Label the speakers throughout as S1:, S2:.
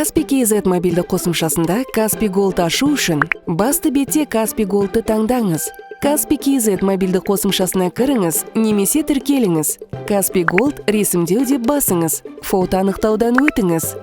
S1: Kaspi KZ мобильді қосымшасында Kaspi Gold ашу үшін басты бетте Kaspi Goldты таңдаңыз. Kaspi KZ мобильді қосымшасына кіріңіз немесе тіркеліңіз. Kaspi Gold ресімдеу деп басыңыз. Фото анықтаудан өтіңіз.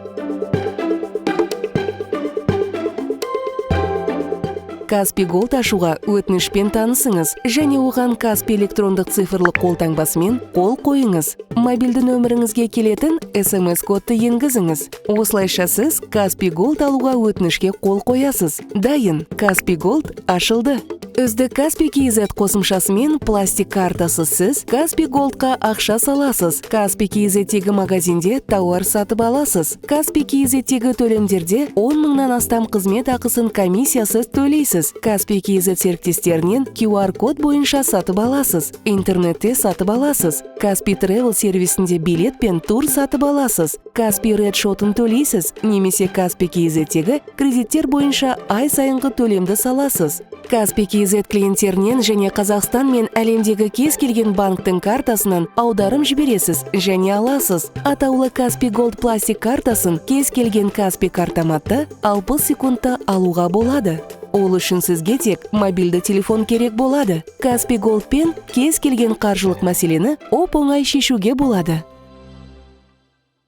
S1: Kaspi Gold ашуға өтінішпен танысыңыз және оған Kaspi электрондық цифрлық қолтаңбасымен қол қойыңыз. Мобильді нөміріңізге келетін СМС кодты енгізіңіз. Осылайша сіз Kaspi Gold алуға өтінішке қол қоясыз. Дайын. Kaspi Gold ашылды. Үздік Kaspi KZ қосымшасымен пластик картасыз сіз Kaspi Goldқа ақша саласыз. Kaspi KZ-тегі магазинде тауар сатып аласыз. Kaspi KZ-тегі төлемдерде 10 мыңнан астам қызмет ақысын комиссиясыз төлейсіз. Kaspi KZ серіктестерінен QR код бойынша сатып аласыз. Интернетте сатып аласыз. Kaspi Travel сервисінде билет пен тур сатып аласыз. Kaspi Red шотын төлейсіз немесе Kaspi KZ-тегі кредиттер бойынша ай сайынғы төлемді саласыз. Kaspi KZ клиенттерінен және Қазақстан мен әлемдегі кез келген банктің картасынан аударым жібересіз және аласыз. Атаулы Kaspi Gold пластик картасын кез келген Kaspi картоматта 60 секундта алуға болады. Ол үшін сізге тек мобильді телефон керек болады. Kaspi Goldпен кез келген қаржылық мәселені оп-оңай шешуге болады.